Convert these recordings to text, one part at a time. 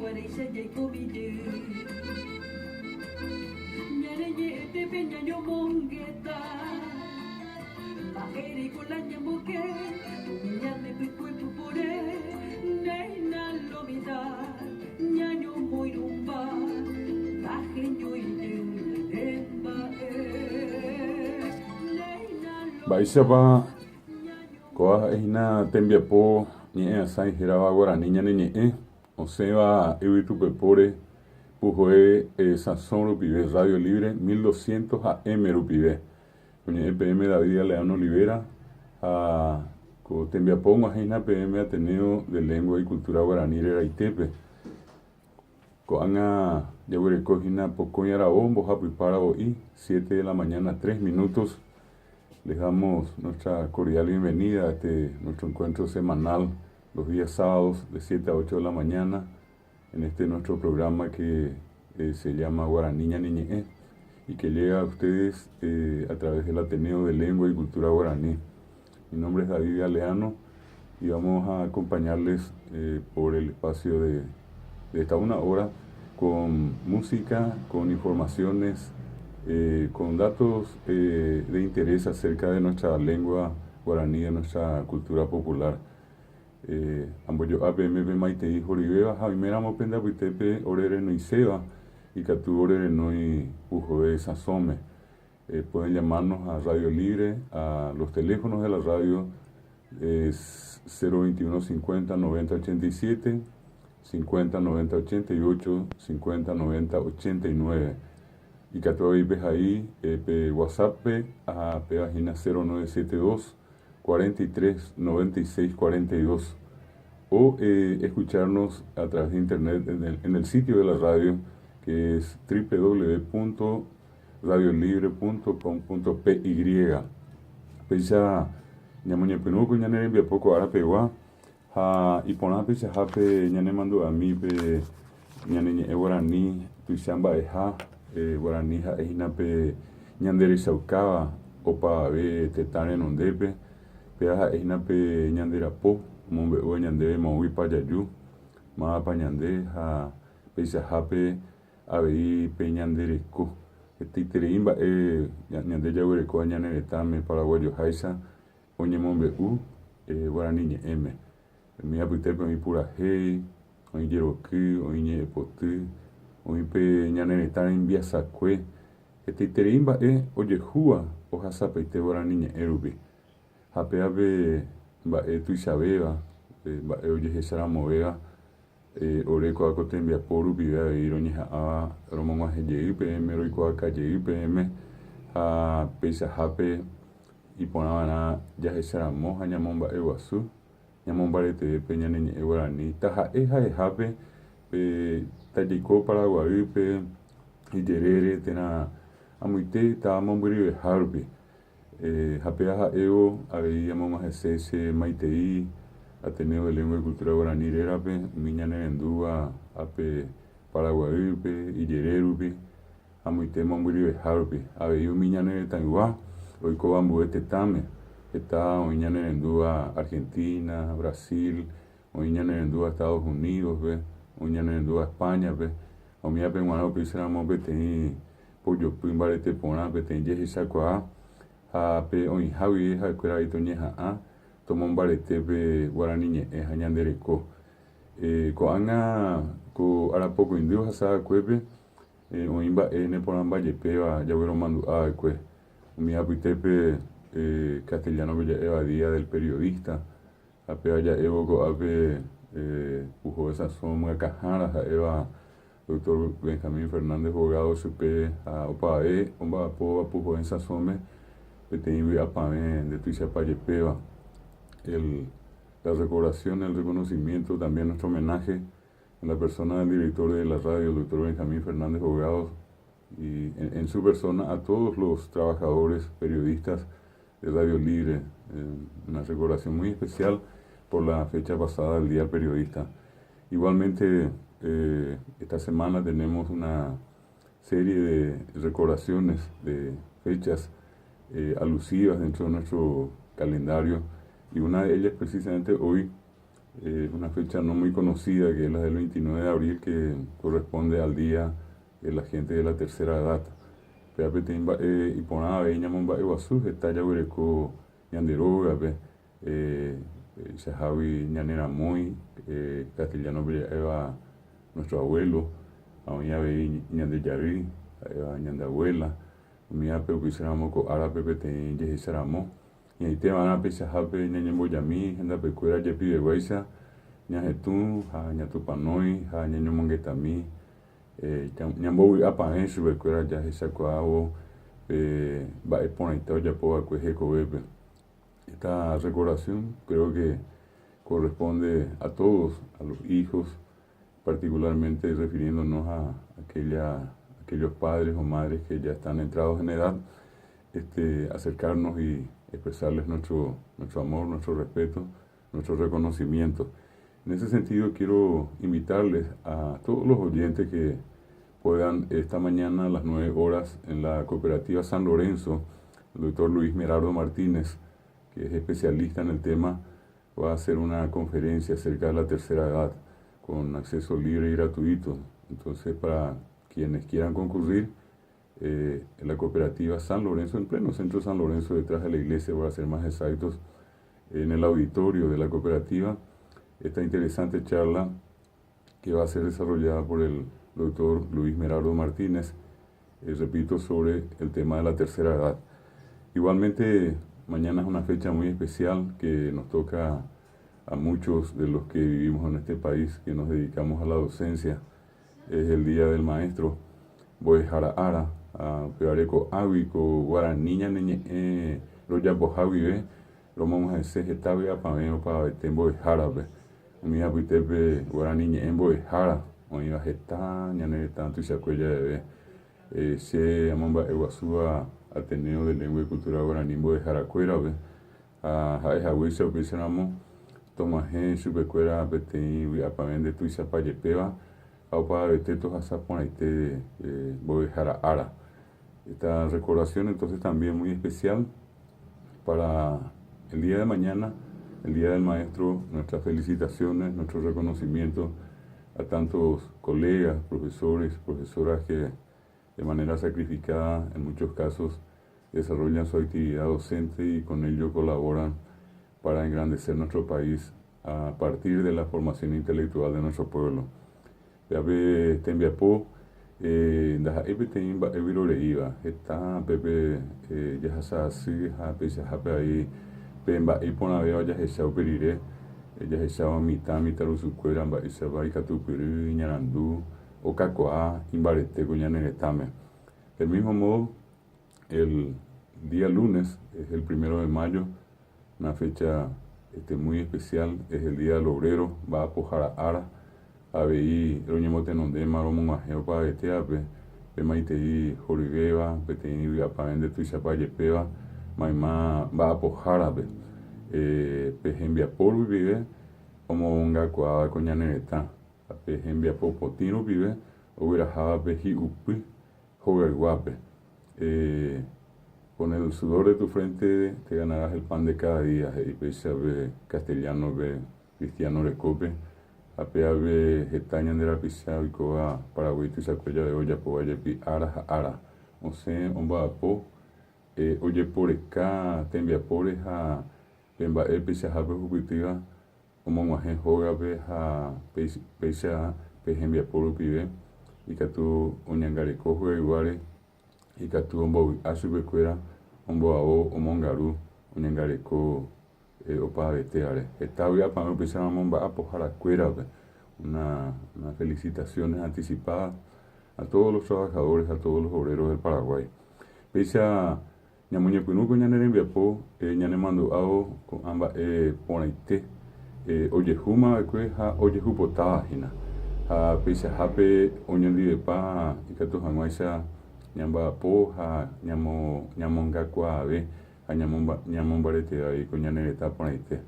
Takuaráicha jaikomi jey. Ñane ñe'ẽtépe ñañomongeta. Mba'éreiko la ñamboyke umi ñande pykue pypore Néina lo mitã ñañomoirũmba Taheñói jey ñane mba'e Néina lo Mba'éichapa Kóva ha'e hína tembiapo ñe'ẽasãi hérava guarani ñane ñe'ẽ, osẽva yvytupepóre puhoe sãso rupive Radio Libre 1200 AM rupive. Oñe'ẽ peẽme David Galeano Olivera ha ko tembiapo og̃uahẽ hína peẽme Ateneo de Lengua y Cultura Guarani reraitépe. Ko'ág̃a jaguereko hína pokõi aravo mbohapypa aravo'i, siete de la mañana tres minutos. Les damos nuestra cordial bienvenida a este nuestro encuentro semanal los días sábados de 7 a 8 de la mañana en este nuestro programa que eh, se llama Guaraní Ñane Ñe'ẽ y que llega a ustedes eh, a través del Ateneo de Lengua y Cultura Guaraní. Mi nombre es David Galeano y vamos a acompañarles eh, por el espacio de, de esta una hora con música, con informaciones, eh, con datos eh, de interés acerca de nuestra lengua guaraní, de nuestra cultura popular. Eh, ambojo'a peẽme pe maitei horyvéva ha oiméramo pende apytépe ore renoiséva ikatu ore renói puhoe sãsõme. Eh, pueden llamarnos a Radio Libre, a los teléfonos de la radio es 021 50 90 87, 50 90 88, 50 90 89. Ikatu avei pehai eh, pe WhatsApp-pe a péva hína 0972 43 96 42 o eh, escucharnos a través de internet en el, en el sitio de la radio que es www radiolibre.com.py. Péicha ñamoñepyrũ ko ñane rembiapo ko ára pegua ha iporã peichahápe ñanemandu'ami pe ñane ñe'ẽ guarani tuicha mba'eha, guarani ha'e hína pe ñanderechaukáva opavave tetã renondépe, péva ha'e hína pe ñande rapo omombe'úva ñandéve moõguipa jaju, mávapa ñande ha peichahápe Avei pe ñande reko. Hetaiterei mba'e ñande jaguerekóva ñane retãme paraguayoháicha oñemombe'u guarani ñe'ẽme. Umi apytépe oĩ purahéi, oĩ jeroky, oĩ ñe'ẽpoty, oĩ pe ñane retã rembiasakue. Hetaiterei mba'e ojehúva ohasapaite guarani ñe'ẽ rupi. Ha péva pe mba'e tuichavéva, pe mba'e ojehecharamovéva. Ore kóva ko tembiapo rupive avei roñeha'ãva romog̃uahẽ jey peẽme, roikuaauka jey peẽme ha peichahápe iporã va'erã jahecharamo ha ñamomba'eguasu, ñamombareteve pe ñane ñe'ẽ guarani. Taha'e ha'ehápe pe tajaiko Paraguaýpe, ijerére térã amoite táva mombyryveha rupi. Ha péva ha'évo avei amog̃uahẽse che maitei Ateneo de Lengua y Cultura Guarani rérape, umi ñanerendúva ápe Paraguaýpe, ijere rupi, amoite mombyryveha rupi. Avei umi ñane retãygua oikóva ambue tetãme, heta oĩ ñanerendúva Argentina, Brasil, oĩ ñanerendúva Estados Unidos-pe, oĩ ñanerendúva España-pe, ha umívape g̃uarã upéicharamo peteĩ pojopy mbarete porã peteĩ jehechakuaa ha pe oĩha guive ha'ekuéra avei toñeha'ã tomombarete pe guarani ñe'ẽ ha ñande reko. Ko'ág̃a ko arapokõindy ohasa va'ekuépe oĩ mba'e neporãmba jepéva jagueromandu'a va'ekue. Umi apytépe castellano-pe ja'éva Día del Periodista ha péva ja'évo ko'ápe Puhoe Sasõ myakãhára ha'éva Doctor Benjamín Fernández Bogado chupe ha opavave omba'apóva puhoe sãsõme peteĩ vy'apavẽ ndetuichapa jepéva. El, la recordación, el reconocimiento, también nuestro homenaje en la persona del director de la radio, el doctor Benjamín Fernández Bogado, y en, en su persona a todos los trabajadores, periodistas de Radio Libre, eh, una recordación muy especial por la fecha pasada del Día del Periodista. Igualmente, eh, esta semana tenemos una serie de recordaciones de fechas eh, alusivas dentro de nuestro calendario y una de ellas precisamente hoy, Una fecha no muy conocida que es la del 29 de abril que corresponde al día de la gente de la tercera edad. Péva peteĩ mba'e iporã avei ñamomba'eguasu heta jaguereko ñande rógape, peichahágui ñane ramói, castellano-pe ja'éva nuestro abuelo, ha oĩ avei ñande jarýi, ha'éva ñande abuela, umívape upéicharamo ko árape peteĩ jehecharamo. Ñaiteva'erã peichahápe ñañembojami hendapekuéra jepiveguáicha, ñahetũ ha ñatupanói ha ñañomongetami, ñambovy'apavẽ chupekuéra jahechakuaávo pe mba'e porãita ojapova'ekue hekovépe. Esta recordación creo que corresponde a todos, a los hijos, particularmente refiriéndonos a aquella, aquellos padres o madres que ya están entrados en edad, este, acercarnos y expresarles nuestro, nuestro amor, nuestro respeto, nuestro reconocimiento. En ese sentido, quiero invitarles a todos los oyentes que puedan esta mañana a las 9 horas en la cooperativa San Lorenzo, el doctor Luis Merardo Martínez, que es especialista en el tema, va a hacer una conferencia acerca de la tercera edad con acceso libre y gratuito. Entonces, para quienes quieran concurrir, eh, en la cooperativa San Lorenzo, en pleno centro de San Lorenzo, detrás de la iglesia, para ser más exactos, en el auditorio de la cooperativa, esta interesante charla que va a ser desarrollada por el doctor Luis Merardo Martínez, eh, repito, sobre el tema de la tercera edad. Igualmente, mañana es una fecha muy especial que nos toca a muchos de los que vivimos en este país, que nos dedicamos a la docencia. Es el Día del Maestro. Mbo'ehára ára, ha upévare ko'águi ko guarani ñane ñe'ẽ rojapoha guive, romog̃uahẽse heta vy'apavẽ opavavete mbo'ehárape. Umi apytépe guarani ñe'ẽ mbo'ehára oĩva heta ñane retã tuichakue javeve. Che amomba'eguasúva Ateneo de Lengua y Cultura Guarani mbo'eharakuérape ha ha'ehaguéicha upéicharamo tog̃uahẽ chupekuéra peteĩ vy'apavẽ nde tuichapa jepéva ha opavavete tohasa porãite mbo'ehára ára. Esta recordación entonces también muy especial para el día de mañana, el Día del Maestro, nuestras felicitaciones, nuestro reconocimiento a tantos colegas, profesores, profesoras que de manera sacrificada en muchos casos desarrollan su actividad docente y con ello colaboran para engrandecer nuestro país a partir de la formación intelectual de nuestro pueblo. Péape tembiapo ndaha'éi peteĩ mba'e vyroreíva, heta pépe jahasa asy ha peichahápe avei pe mba'e iporãvéva jahecha upe rire, jahecháva mitã, mitãrusukuéra mba'éichapa ikatupyry, iñarandu, okakuaa imbarete ko ñane retãme. Del mismo modo, el día lunes es el primero de mayo, una fecha este, muy especial, es el Día del Obrero, mba'apohára ára, avei roñemotenondéma romog̃uahẽ opavetévape, pe maitei horyvéva, peteĩ vy'apavẽ ndetuichapa jepéva mayma mba'apohárape. Pe hembiapo rupive omongakuaáva ko ñane retã ha pe hembiapo potĩ rupive ogueraháva pe hi'upy hogayguápe. Con el sudor de tu frente te ganarás el pan de cada día, he'i péicha pe castellano-pe cristiano rekópe, ha pévape heta ñande rapicha oikóva Paraguái tuichakue jave ojapóva jepi ára ha ára, osẽ omba'apo, ojeporeka tembiapóre ha pe mba'e peichahápe ohupytýva omog̃uahẽ hógape ha péicha pe hembiapo rupive ikatu oñangareko hogayguáre, ikatu ombovy'a chupekuéra, omboavo, omongaru, oñangareko opavetévare. Heta vy'apavẽ upéicharamo mba'apoharakuérape. Una, una felicitaciones anticipadas a todos los trabajadores, a todos los obreros del Paraguay. Péicha Ñamoñepyrũ ko ñane rembiapo ñanemandu'ávo ko'ã mba'e porãite ojehúma va'ekue ha ojehupotáva hína. Ha peichahápe oñondivepa ikatu hag̃uáicha ñamba'apo ha ñamongakuaave ha ñamombareteve avei ko ñane retã porãite.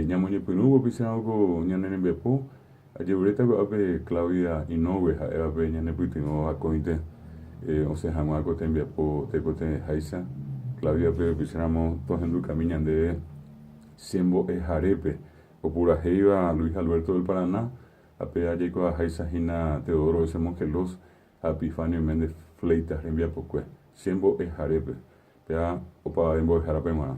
Ñamoñepyrũvo péicharõ ko ñane rembiapo Ajeruréta ko'ápe Claudia Inoue ha'évape ñanepytyvõ akóinte osẽ hag̃ua ko tembiapo tekotevẽháicha. Claudia-pe upéicharamo tohendukami ñandéve che mbo'eharépe. Opurahéiva Luis Alberto del Paraná ha péva jaikuaaháicha hína Teodoro S. Mongelós ha Epifanio Méndez Fleitas rembiapokue, che mbo'eharépe, péva opavave mbo'ehárape g̃uarã.